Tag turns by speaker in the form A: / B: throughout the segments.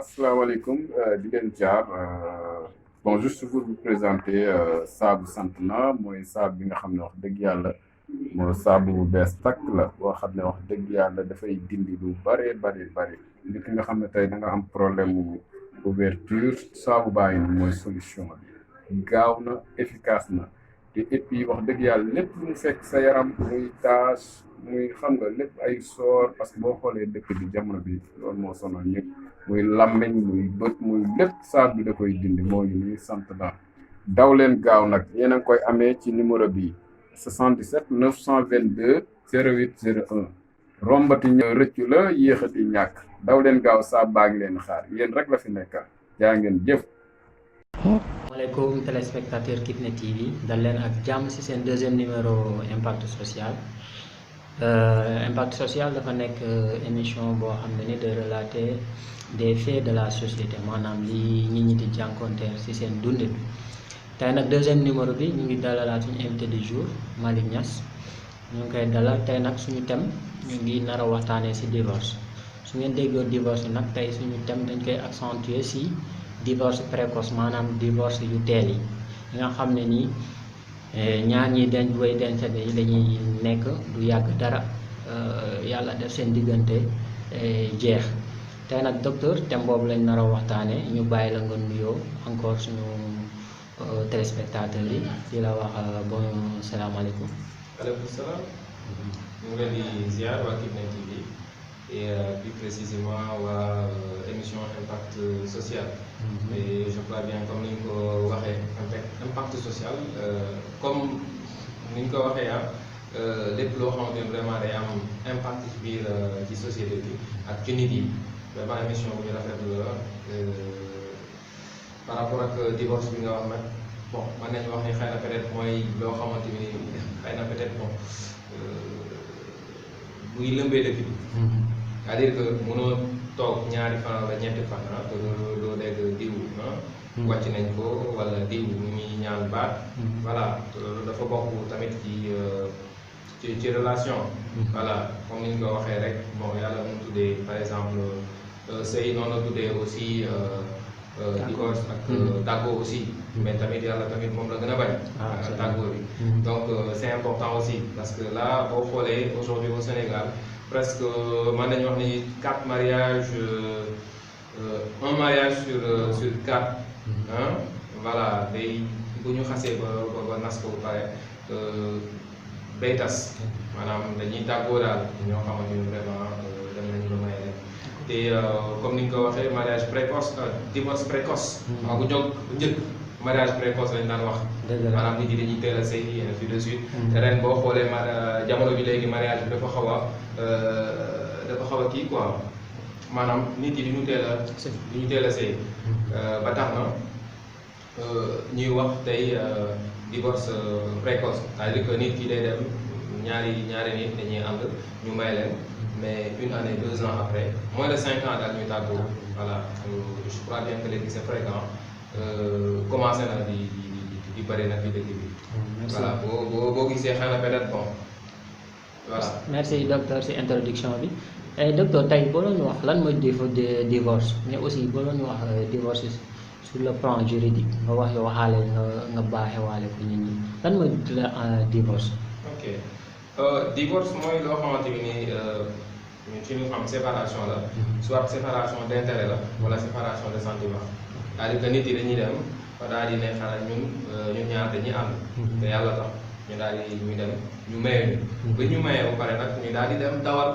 A: asalaamaaleykum di leen jaar bon juste pour vous présenter saabu sant na mooy saabu bi nga xam ne wax dëgg yàlla moo saabu bu bees takk la boo xam ne wax dëgg yàlla dafay dindi lu bari nit ki nga xam ne tey da nga am problème mu ouverture saabu bàyyi na mooy solution bi gaaw na efficace na te et puis wax dëgg yàlla lépp lu mu fekk sa yaram muy tache muy xam nga lépp ay soor parce que boo xoolee dëkk bi jamono bi loolu moo sonal ñëpp muy làmmeñ muy bët muy lépp saab bi da koy dindi moo ngi nii sant na daw leen gaaw nag yéen a ngi koy amee ci numéro bi 77 922 08 01 rombati ñëw rëccu la yéexati ñàkk daw leen gaaw saab baa ngi leen xaar yéen rek la fi nekkal jaa ngeen jëf.
B: Maaleykum téléspectateur Kifne TV dal leen ak jàmm ci seen deuxième numéro impact social. Impact social dafa nekk émission boo xam ne ni de relater des faits de la société maanaam li nit ñi di jànkonteel ci seen dundin tey nag deuxième numéro bi ñu ngi dalalaat suñu invité du jour Malick Niass ñu ngi koy dalal tey nag suñu thème ñu ngi nar a waxtaanee ci divorce su ngeen déggoo divorce nag tey suñu thème dañ koy accentuer ci divorce précoce maanaam divorce yu teel yi nga xam ne nii ñaar ñi denc way dencante yi dañuy nekk du yàgg dara yàlla def seen diggante jeex tey nag docteur thème boobu lañ nar a waxtaane ñu bàyyi la nga nuyoo encore suñu téléspectateurs yi di la wax bon salaamaaleykum.
C: Aleykum salaam. ñu ngi leen di ziar waa Kifne TV et plus précisément waa émission impact social. Et je crois bien comme ni ñu ko waxee impact social comme ni ñu ko waxee lépp loo xamante ne vraiment day am impact ci biir ci société bi ak ci nit yi vraiment émission bu ñu rafetlu la par rapport ak divorce bi nga wax nag bon mën nañu wax ni xëy na peut-être mooy loo xamante ni xëy na peut-être bon muy lëmbee dëkk bi. c'est-à-dire que mënoo toog ñaari fan wala ñetti fan te doo dégg diw wàcc nañ ko wala diw mu ngi ñaan baat. voilà loolu dafa bokk tamit ci relation. voilà comme ni ñu ko waxee rek bon yàlla mu tuddee par exemple sëy noonu la tuddee aussi divorce ak tàggoo aussi. mais tamit yàlla tamit moom la gën a bañ. tàggoo bi. donc c'est important aussi parce que là boo xoolee aujourd'hui au Sénégal. presque mën nañu wax ni 4 mariages un mariage sur 4 voilà day bu ñu xasee ba nas ko ba pare day tas maanaam dañuy tàggoo daal ñoo xamante ni vraiment dem nañu ba may leen te comme ni nga ko waxee mariage précoce divorce précoce. waaw bu njëkk mariage précoce lañ daan wax. maanaam nit ñi dañuy teel a sëy et ainsi de suite. te ren boo xoolee jamono bi léegi mariage bi dafa xaw a kii quoi maanaam nit yi du ñu teel a sëy ba tax na ñuy wax tey divorce précoce c'est-à-dire que nit ki day dem ñaari nit dañuy ànd ñu may leen mais une année 2 ans après moins de 5 ans daal ñuy tàggoo voilà je crois bien que léegi c'est fréquent commencé na di bëri na fi dëkk bi. voilà boo gisee xëy na peut-être bon voilà.
B: merci docteur ci introduction bi docteur tey boo doon wax lan mooy divorce mais aussi boo doon wax divorce sur le plan juridique nga waxaale nga baaxewaale ko nit ñi lan mooy divorce.
C: ok divorce mooy loo xamante ni ci ñu xam séparation la. soit séparation d'intérêt la wala séparation de sentiment. c'est-à-dire que nit yi dañuy dem ba daal di ne xanaa ñun ñaar dañuy ànd. te yàlla tax ñu daal di ñu dem ñu maye ñu. ba ñu mayee ba pare nag ñu daal di dem dawal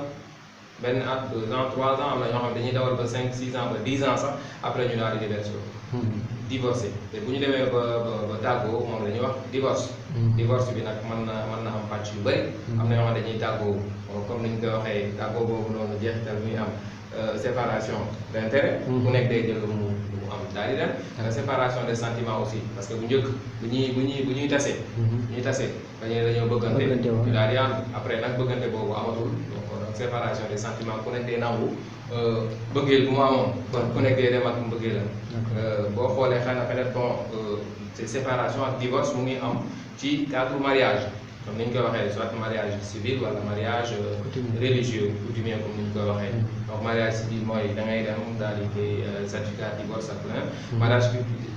C: benn at 2 ans 3 ans am na ñoo xam dañuy dawal ba 5 6 ans ba 10 ans sax après ñu daal di divorcé te bu ñu demee ba tàggoo moom la ñuy wax divorce. divorce bi nag mën na am pàcc yu bëri. am na ñoo xam dañuy tàggoo comme ni ñu koy waxee tàggoo boobu noonu jeexital muy am séparation d'intérêt. ku nekk day jël lu mu am daal di dem. séparation des sentiments aussi parce que bu njëkk bu ñuy tasee. ñuy tasee dañoo bëggante. ñu daal di ànd après nag bëggante boobu amatul donc séparation des sentiments ku nekk day nangu bëggeel bu mu amoon kon ku nekk day dem ak mbëggeelam. boo xoolee xëy na peut-être bon séparation ak divorce mu ngi am ci cadre mariage comme ni ñu koy waxee soit mariage civil wala mariage religieux coutumier comme ni ñu koy waxee. donc mariage civil mooy da ngay dem daal di koy certificat divorce ak leneen. mariage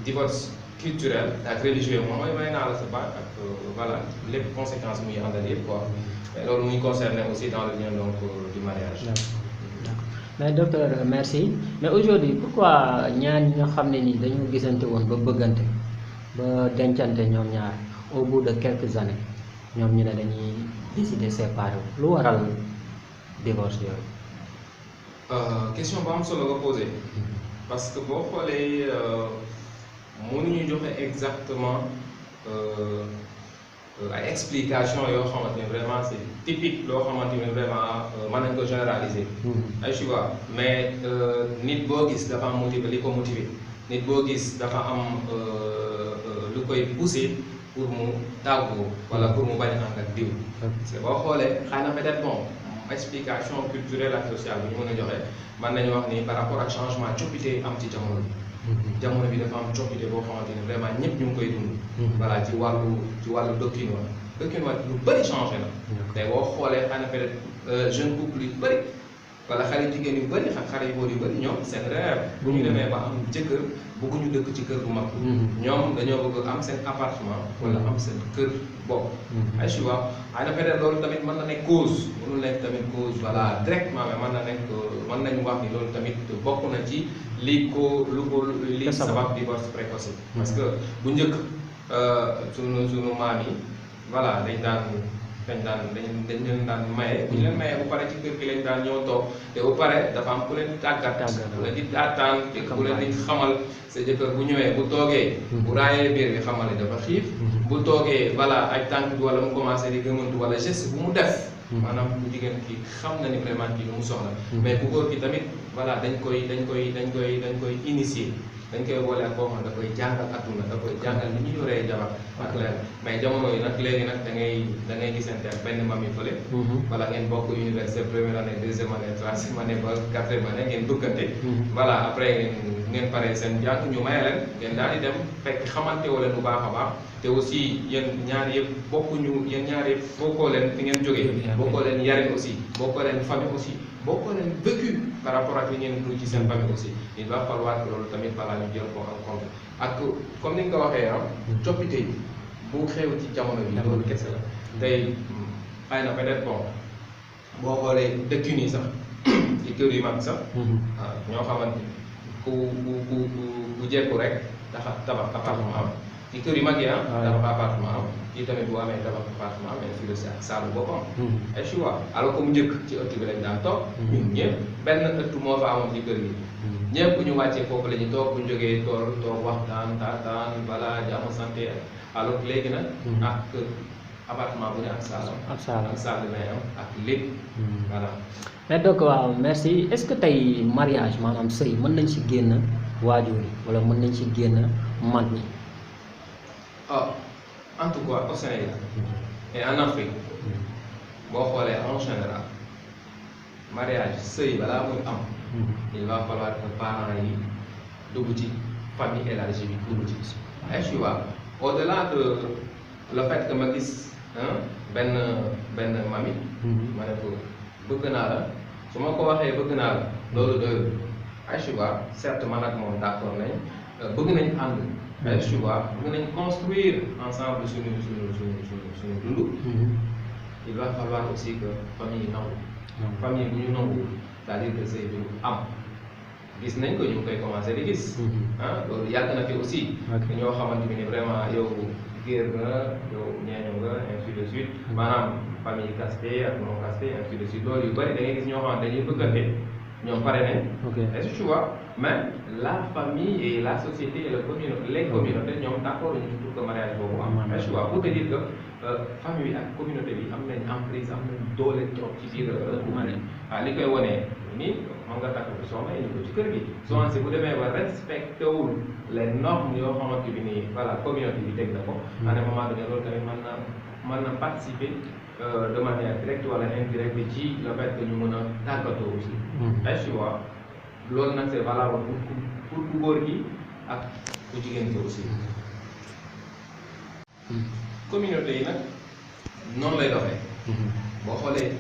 C: divorce culturel ak religieux moom mooy may naa la sa baat ak voilà lépp conséquences muy àndal yëpp quoi. mais loolu muy concerné aussi dans le lien donc du mariage.
B: D'accord. Mais docteur merci mais aujourd'hui pourquoi ñaar ñi nga xam ne ni dañu gisante woon ba bëggante ba dencante ñoom ñaar au bout de quelques années ñoom ñu ne dañuy décider séparer lu waral divorce yooyu.
C: question bu am solo nga posé parce que boo xoolee mënuñu joxe exactement ay explication yoo xamante ni vraiment c'est typique loo xamante ni vraiment mën nañ ko généraliser. ay tu vois mais nit boo gis dafa am motivé li ko motivé nit boo gis dafa am lu koy poussé pour mu tàggoo wala pour mu bañ a ànd ak diw. parce que boo xoolee xëy na peut-être bon explication culturelle ak sociale bi ñu mën a joxe mën nañu wax ni par rapport ak changement coppite am ci jamono bi. jamono bi dafa am coppite boo xamante ni vraiment ñëpp ñu ngi koy dund. voilà ci wàllu doctrine lu bëri changé na. te boo xoolee xëy na peut-être jeune couple yu bëri wala xale jigéen yu bëri xale yu góor yu bëri ñoom seen rêve bu ñu demee ba am jëkkër bëgguñu dëkk ci kër gu mag. ñoom dañoo bëgg am seen appartement wala am seen kër bopp. ay tu vois xëy na peut-être loolu tamit mën na nekk cause mënul nekk tamit cause voilà directement mais mën na nekk mën nañu wax ni loolu tamit bokk na ci li sabab divorce précoce. parce que bu njëkk sunu maam yi voilà dañ leen daan maye bu ñu leen mayee bu pare ci kër gi lañ daan ñëw toog te bu pare dafa am ku leen tàggat ku leen di taataan te ku leen di xamal sa jëkkër bu ñëwee bu toogee bu raayee biir bi xamal ne dafa xiif bu toogee voilà ay tànk bi wala mu commencé di gëmantu wala geste bu mu def maanaam bu jigéen ki xam na ni vraiment kii lu mu soxla mais bu góor gi tamit voilà dañ koy initier dañ koy boole ak koo xam da koy jàngal adduna da koy jàngal ni ñu yoree jabar ak leer mais jamono yi nag léegi nag da ngay gisante ak benn mami fële voilà ngeen bokk université première année deuxième année troisième année ba quatrième année ngeen bëggante voilà après ngeen pare seen jàng ñu maye leen ngeen daal di dem fekk xamante woo leen bu baax a baax te aussi yéen ñaar yëpp bokkuñu yéen ñaar yëpp bokkoo leen fi ngeen jógee bokkoo leen yarin aussi bokkoo leen famille aussi bokkoo leen vécu par rapport ak li ngeen dund ci seen famille aussi il va falloir que loolu tamit balaa ñu jël ko en compte ak comme ni nga ko waxee coppite yi bu xew ci jamono bi loolu kese la tey xëy na peut-être bon boo xoolee dëkkin yi sax ci kër yu mag sax waaw ñoo xamante ku jekku rek tabax appartement am ci kër yu mag yi tabax appartement am kii tamit bu amee tabax appartement mais fii la si ak saalu boppam ay choix alors que mu njëkk ci ëtt bi lañ daan toog ñun ñëpp benn ëtt moo fa amoon ci kër gi ñëpp bu ñu wàccee foofu la ñu toog bu ñu jógee toog waxtaan taataan balaa jàmm santé alors que léegi nag ak appartement bu ne ak saalam ak saal lay am ak lépp voilà
B: mais donc waaw merci est-ce que tey mariage maanaam sëy mën nañ ci génn waajur yi wala mën nañ ci génn mag ñi
C: en tout cas au Sénégal et en Afrique boo xoolee en général mariage sëy balaa muy am il va falloir que parents yi dugg ci famille élargie bi dugg ci ay choix au-delà de le fait que ma gis benn mami ma ne ko bëgg naa la su ma ko waxee bëgg naa la loolu doyul ay choix certes man ak moom d'accord nañ bëgg nañ ànd ay choix bëgg nañ construire ensemble suñu dund il va falloir aussi que famille yi nangu famille bu ñu nangu c'est-à-dire que sëy bi am gis nañ ko ñu ngi koy commencé di gis loolu yàgg na fi aussi ñoo xamante ni vraiment yow géer nga yow ñeeño nga ainsi de suite maanaam famille caste ak non caste ainsi de suite loolu yu bëri da ngay gis ñoo xamante dañuy bëggante ñoom pare nañ est-ce que tu vois mais la famille et la société et les communautés ñoom d'accord ñu pour que mariage boobu am est-ce que tu vois pour te dire que famille bi ak communauté bi am nañ emprise am nañ doole trop ci biir li koy wonee nii mën nga takk bi soxna indi ko ci kër gi soxna si bu demee ba respecté wul les normes yoo xamante bi nii voilà communauté bi teg na ko à un moment donné loolu tamit mën na participer de manière directe wala indirecte ci le fait que ñu mën a tàggatoo aussi est-ce que tu vois loolu nag c'est valable pour ku góor gi ak ku jigéen gi aussi communauté yi nag noonu lay doxee. boo xoolee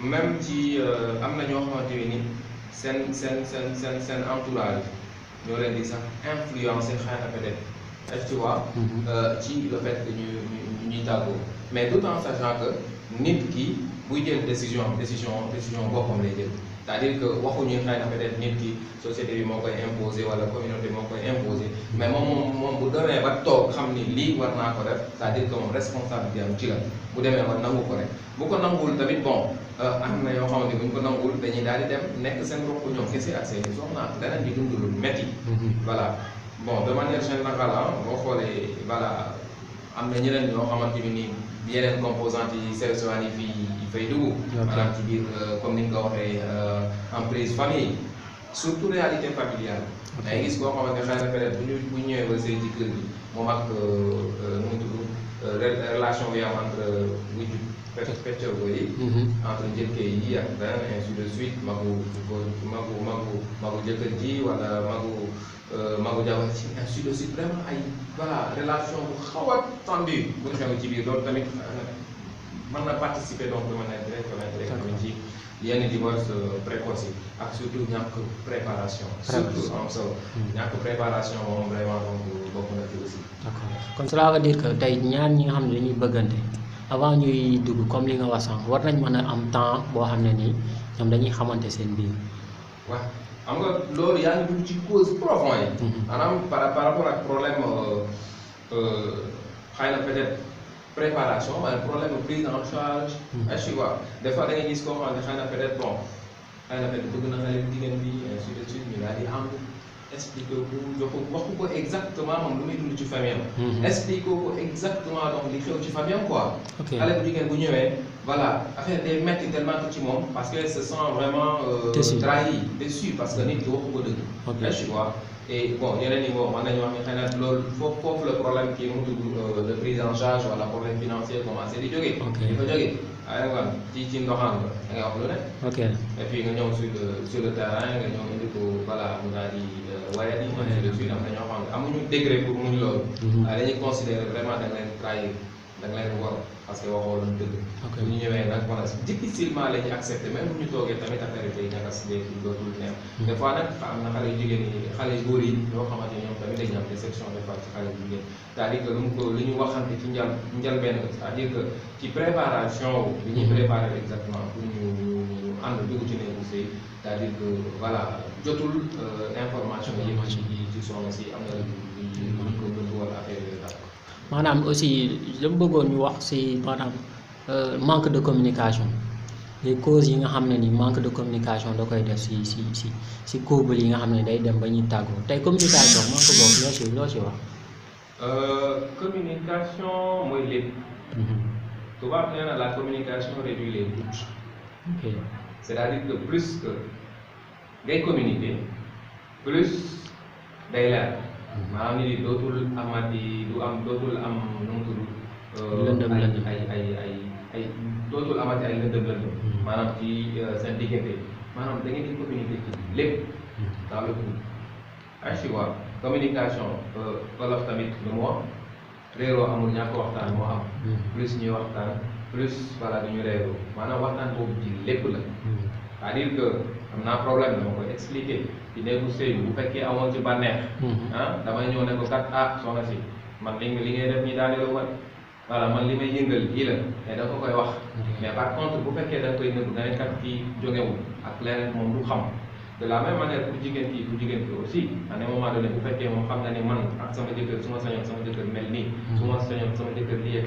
C: même ci am na ñoo xamante ni seen entourage ñoo leen di sax influencer xëy na peut-être est-ce que tu vois. ci le fait que ñuy tàggoo mais tout en sachant que nit ki buy jël décision boppam lay jël. c'est-à-dire que waxuñu xëy na peut-être nit ki société bi moo koy imposer wala communauté moo koy imposer mais moom bu demee ba toog xam ni lii war naa ko def c'est-à-dire que moom responsabilité am ci la bu demee ba nangu ko rek bu ko nanguwul tamit bon am na yoo xamante ni bu ñu ko nanguwul dañuy daal di dem nekk seen roq ñoom kese ak seen i soxna leneen di dund lu métti. voilà bon de manière générale boo xoolee voilà am na ñeneen ñoo xamante ni yeneen composantes yi sewsewaan yi fii fay dugg. maanaam ci biir comme ni nga ko waxee emprise famille surtout réalité familiale. da ngay gis koo xamante xëy na peut-être bu ñëwee ba sëy ci kër gi moom ak nu mu tudd relation bi am entre wujju peccor yi. entre njëkkee yi ak benn ainsi de suite magu jëkkër ji wala magu jabar ci ainsi de suite vraiment ay voilà relation bu xaw a tendu bu xew ci biir loolu tamit mën na participer donc de manière directe wala indirecte ci yenn divorce précoce yi ak surtout ñàkk préparation. surtout en solo. ñàkk préparation moom vraiment donc bokk na ci aussi.
B: d'accord kon cela veut dire que tey ñaar ñi nga xam ne dañuy bëggante avant ñuy dugg comme li nga wax sànq war nañ mën a am temps boo xam ne nii ñoom dañuy xamante seen biir.
C: waaw xam nga loolu yaa ngi dugg ci cause profonde yi. maanaam par rapport ak problème xëy na peut-être préparation maanaam problème prise en charge. tu vois des fois da ngay gis koo xam ne xëy na peut-être bon xëy na peut-être bëgg na xale bu jigéen bi ainsi de suite ñu daal di ànd expliqué ko waxu ko exactement moom lu muy dund ci famille am. expliqué ko exactement donc li xew ci famille am quoi. xale bu jigéen bu ñëwee voilà affaire day metti tellement que ci moom parce que se sent vraiment. trahi déçu parce que nit ki waxu ko dëgg. tu vois et bon yeneen yi bon mën nañu wax ni xëy na loolu foofu le problème kii mu tudd de prise en charge wala problème financier commencé di jógee. di fa jógee ay nga ci ndoxaan ba da ngay wax lu ne. et puis nga ñëw sur le terrain nga ñëw indi ko voilà mu daal di wayat yi. ainsi de suite am na ñoo xam ne amuñu degré pour muñ loolu. waaye dañuy considérer vraiment da nga leen trahir da nga leen war parce que waxoo luñ dëgg. bu ñu ñëwee nag voilà difficilement la ñuy accepter même bu ñu toogee tamit affaire yi ñagas léegi dootul neex. des fois nag am na xale yu jigéen yi xale yu góor yi ñoo xamante ni ñoom tamit dañuy am déception des fois ci xale yu jigéen c'est-à-dire que lu ñu waxante ci njëlbeen c'est-à-dire que ci préparation bi ñuy préparer exactement pour ñu ànd dugg ci néegu sëy c'est-à-dire que voilà jotul information yi yëpp ci soxna si am na lu ko bëgg wala affaire yooyu daal.
B: maanaam aussi li mu bëggoon ñu wax ci maanaam manque de communication les causes yi nga xam ne ni manque de communication da koy def ci couple yi nga xam ne day dem ba ñuy tàggoo tey communication manque boobu loo ci wax.
C: communication mooy lépp. tubaab nee na la communication réduit les doutes. c'est-à-dire que plus que ngay communiquer plus day leer. maanaam nit yi dootul dootul am nu mu tudd.
B: lëndëm
C: ay dootul amati ay lëndëm. maanaam ci seen diggante maanaam da ngeen di communiquer ci lépp. dans le tout. tu vois communication wolof tamit lu mu wax réeroo amul ñàkk waxtaan moo am. plus ñuy waxtaan plus voilà du ñu réeroo maanaam waxtaan boobu ci lépp la. c'est-à-dire que am naa problème dama koy expliquer. ci néegu sëy bu fekkee amoon ci bànneex. damay ñëw ne ko kat soxna si man li ngay def ñi daal di la wan voilà man li may yëngal kii la mais da ko koy wax. mais par contre bu fekkee da nga koy nëbb da ngay kat kii jógewul ak leneen moom du xam. de la même manière pour jigéen kii aussi à un moment donné bu fekkee moom xam na ni man ak sama jëkkër su ma sañoon sama jëkkër mel nii. su ma sañoon sama jëkkër lii ak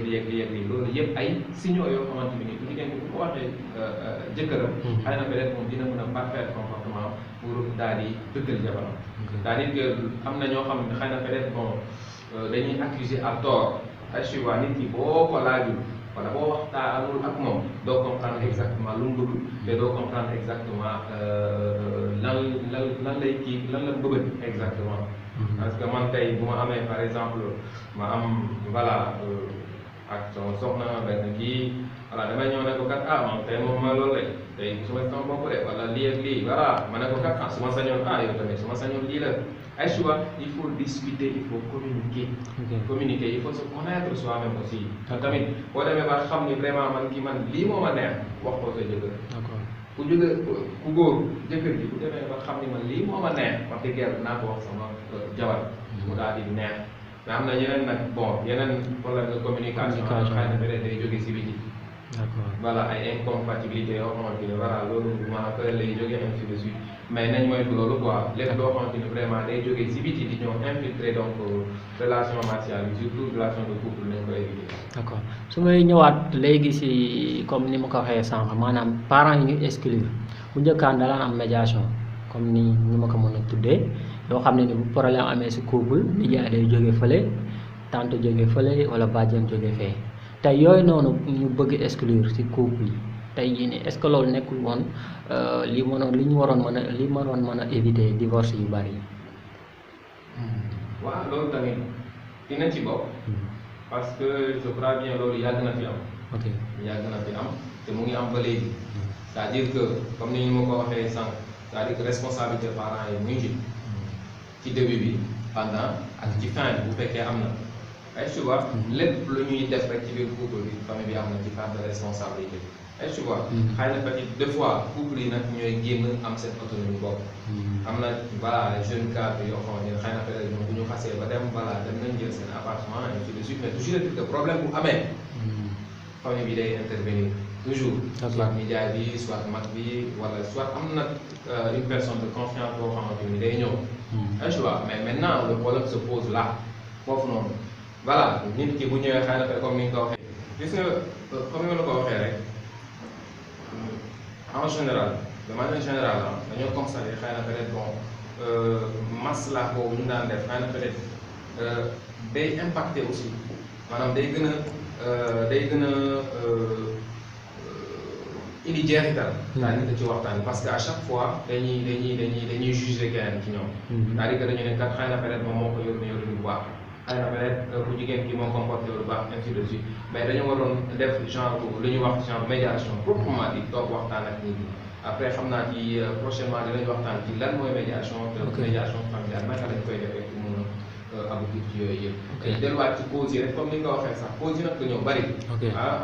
C: lii loolu yëpp ay signaux yoo xamante ni bu jigéen bi bu ko waxee jëkkëram. xëy na peut-être moom dina mën a parfaire comportement pour daal di dëggal jabaram. c'est-à-dire que am na ñoo xam ne xëy na peut-être bon dañuy accuser à tort ay suivant nit ki boo ko laajul. wala boo waxtaanul ak moom doo comprendre exactement lu mu bëgg te doo comprendre exactement lan lay kii lan la bëgg exactement. parce que man tey bu ma amee par exemple ma am voilà ak sama soxna benn kii voilà damay ñëw ne ko kat man tey moom ma loolu rek tey su ma sama bopp rek wala lii ak lii voilà ma ne ko kat su ma sañoon yow tamit su ma sañoon lii la ay souvent il faut discuter il faut communiquer. Communiquer il faut se connaître soi-même aussi. tamit boo demee ba xam ni vraiment man lii moo ma neex wax ko sa jëkkër. d'accord ku jóge ku góor jëkkër ji bu demee ba xam ni man lii moo ma neex wax dëgg yàlla naa ko wax sama jabar. mu daal di neex mais am na yeneen nag bon yeneen problème de communication. xëy na peut-être day jóge si biti. d'accord voilà ay incompatibilité yoo xamante ni voilà loolu maanaam peut lay jógee ainsi de suite mais nañ moytu loolu quoi lépp loo xamante ni vraiment day jógee si biti di ñëw infiltrer donc relation martiale bi surtout relation de couple nañ ko éviter. d'accord
B: su may ñëwaat léegi si comme ni ma ko waxee sànq maanaam parents yi ñu exclure bu njëkkaan dalaan am médiation comme ni ma ko mën a tuddee yoo xam ne ni bu problème amee si couple nijaay day jóge fële tante jóge fële wala bàjjen jóge fee. tey yooyu noonu ñu bëgg exclure ci couple yi tey jii nii est-ce que loolu nekkul woon li ñu waroon mën a éviter divorce yu bari yi.
C: waaw loolu tamit dina ci bokk. parce que je crois bien loolu yàgg na fi am. ok yàgg na fi am te mu ngi am ba léegi. c'est-à-dire que comme ni ñu ma ko waxee sànq c'est-à-dire que responsabilité parents yi mu ngi ci début bi pendant ak ci fin bi bu fekkee am na. ay souvent lépp lu ñuy def rek ci biir couple bi famille bi am na ci part de responsabilité ay souvent xëy na peut-être des fois couple yi nag ñooy génn am seen autonomie bopp am na voilà jeune cadre yoo xamante ne xëy na peut-être ñoom bu ñu xasee ba dem voilà dem nañ jël seen appartement ainsi de suite mais toujours est-il que problème bu amee famille bi day intervenir toujours soit nijaay bi soit mag bi wala soit am na une personne de confiance boo xamante ni day ñëw ay souvent mais maintenant le problème se pose là foofu noonu voilà nit ki bu ñëwee xëy na comme ni nga ko waxee gis nga comme ni ma la ko waxee rek en général de manière générale dañoo constaté xëy na peut-être bon masla boobu ñu daan def xëy na peut-être day impacté aussi maanaam day gën a indi jeexital. c'est-à-dire ci waxtaan parce que à chaque fois dañuy juger keneen ci ñoom. c'est-à-dire que dañu ne kat xëy na peut-être moom moo ko yor bu baax. xëy na peut-être ku jigéen ki moo comporté lu baax ainsi de suite mais dañu waroon def genre lu ñuy wax genre médiation proprement dit toog waxtaan ak nit ñi après xam naa ci prochainement dinañ waxtaan ci lan mooy médiation te médiation familiale naka lañ koy defee pour mun a aboutir ci yooyu yëpp delluwaat ci cause yi rek comme ni nga ko waxee sax cause yi nag dañoo bari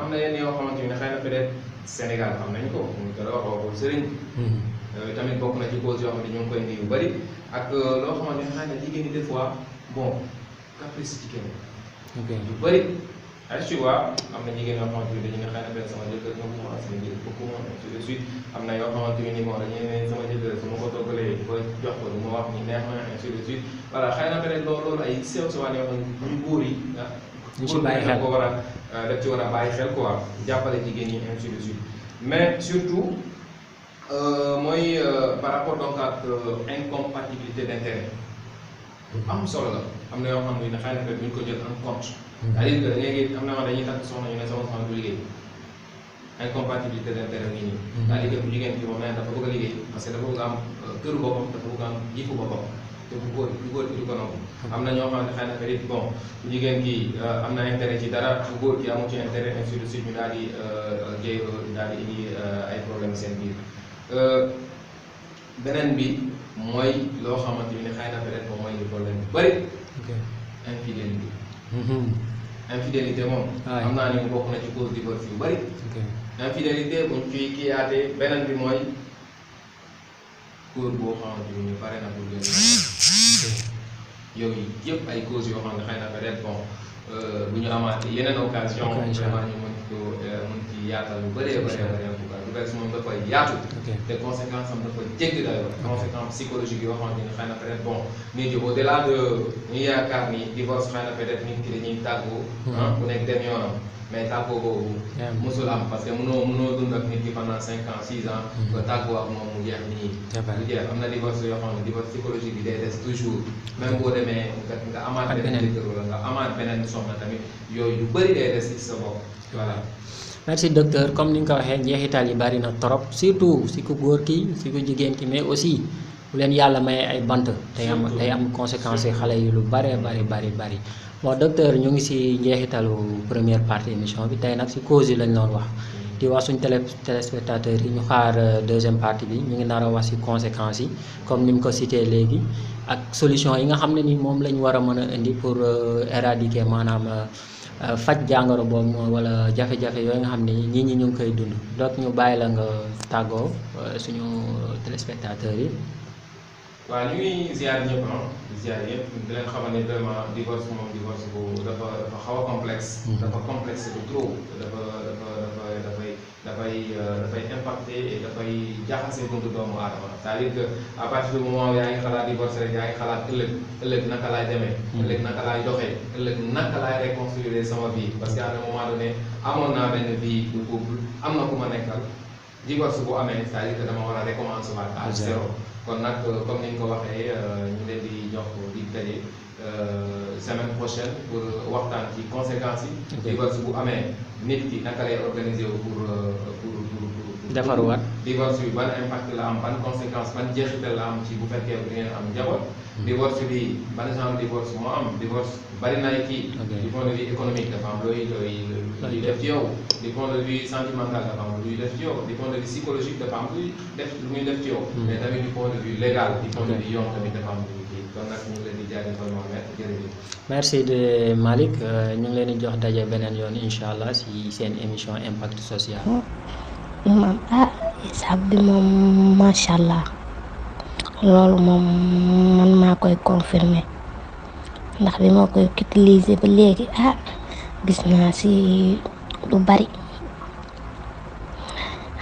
C: am na yenn yoo xamante ne xëy na peut-être Sénégal xam nañ ko ñu ko la waxoo sëriñ tamit bokk na ci cause yoo xamante ñu ngi koy indi yu bari ak loo xamante ne xëy na jigéen ñi des fois bon caprice ci kenn yu bëri ay souvent am na jigéen yoo xamante ni dañu ne xëy na benn sama jëkkër ñoom sama jigéen bokkuma ainsi de suite am na yoo xamante ni moom dañuy ne sama jëkkër su ma ko toggalee ba jox ko du ma wax ni neex na ainsi de suite voilà xëy na peut-être loolu ay sew sewaan yoo xam ne ñu góor yi
B: ñu ci bàyyi xel
C: ko war a daf ci war a bàyyi xel quoi jàppale jigéen ñi ainsi de suite mais surtout mooy par rapport donc ak incompatibilité d'intérêt am solo la am na yoo xam ne xëy na bu ñu ko jël en compte c'est-à-dire que da ngay gis am na wax dañuy takk soxna ñu ne sama soxna du liggéey incompatibilité d'intérêt ngi nii c'est-à-dire que bu jigéen bi moom nee dafa bëgg a liggéey parce que dafa bëgg am këru boppam dafa bëgg am jiifu boppam te bu góor ki du ko nangu am na ñoo xam ne xëy na peut-être bon bu jigéen ki am na intérêt ci dara bu góor ki amu ci intérêt ainsi de suite ñu daal di jéy daal di indi ay problème seen biir beneen bi mooy loo xamante ni xëy na peut-être moom mooy indi problème bu bëri infidélité infidélité moom xam naa ni mu bokk na ci cause divorce yu bëri infidélité buñ ciy kiyaatee beneen bi mooy góor boo xamante ni pare na pour gën yooyu yëpp ay causes yoo xam ne xëy na peut-être bon bu ñu amaatee yeneen occasion vraiment ñu mën ko mën ci yaatal lu bëree bëree divorce moom dafa yaatu te conséquences am dafa jéggi dayoo conséquences psychologiques yoo xamante ni xëy na peut-être bon nit yi au delà de ñu yaakaar ni divorce xëy na peut-être nit ki dañuy tàggoo ku nekk dem yoonam mais tàggoo boobu mosul am parce que mënoo dund ak nit ki pendant 5 ans 6 ans nga tàggoo ak moom mu jeex nii lu jeex am na divorce yoo xam ne divorce psychologique bi day des toujours même boo demee nga amaat beneen jëkkër wala nga amaat beneen soxna tamit yooyu yu bëri day des ci sa bopp voilà.
B: merci docteur comme ni nga ko waxee njeexital yi bari na trop surtout si ku góor ki si ku jigéen ki mais aussi bu leen yàlla may ay bant day am conséquences xale yi lu bari bon docteur ñu ngi ci njeexitalu première partie émission bi tey nag ci cause yi lañ doon wax di wax suñ téléspectateurs yi ñu xaar deuxième partie bi ñu ngi nar a wax ci conséquences yi comme ni mu ko cité léegi ak solution yi nga xam ne ni moom lañ war a mën a indi pour éradiquer maanaam faj jàngoro boobu wala jafe-jafe yooyu nga xam ne nit ñi ñu ngi koy dund donc ñu bàyyi la nga tàggoo suñu téléspectateurs yi.
C: waaw ñu ngi ziar ñëpp ziar yëpp di leen xamal ne vraiment divorce moom divorce bu dafa xaw a complexe. dafa complexe de trop dafay impacter et dafay jaxase dundu doomu aadama c'est-à-dire que à partir du moment yaa ngi xalaat divorce rek yaa ngi xalaat ëllëg naka laay demee. ëllëg naka laay doxee ëllëg naka laay reconstruire sama vie parce que à un moment donné amoon naa benn vie de couple am na ku ma nekkal divorce bu amee c'est-à-dire que dama war a recommencer waat à zéro. kon nag comme ni nga ko waxee ñu leen di jox di daje semaine prochaine pour waxtaan ci conséquences yi. divorce bu amee nit ki naka lay organiser wu pour
B: defaruwaat.
C: divorce bi ban impact la am ban conséquence ban jeexital la am ci bu fekkee di ngeen am njaboot. divorce bi ban genre divorce moo am divorce bari na ay kii. du point de vue économique dafa am looy def ci yow. du point de vue sentimental dafa am luy def ci yow du point de vue psychologique dafa am lu muy def ci yow. mais tamit du point de vue légal du point de vue yoon tamit dafa am lu kii kon nag ñu ngi leen di jaajëfal Mohamed jërëjëf.
B: merci de Malick ñu ngi leen di jox daje beneen yoon incha allah si seen émission impact social.
D: imam isaab bi moom macha allah loolu moom man maa koy confirmer ndax bi ma koy utiliser ba léegi gis naa si lu bari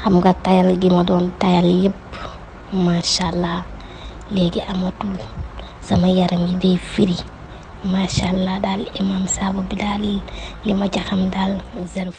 D: xam nga tayal gi ma doon tayal yëpp macha allah léegi amatul sama yaram yi day firi macha allah daal imam saabu bi daal li ma ca xam daal zéro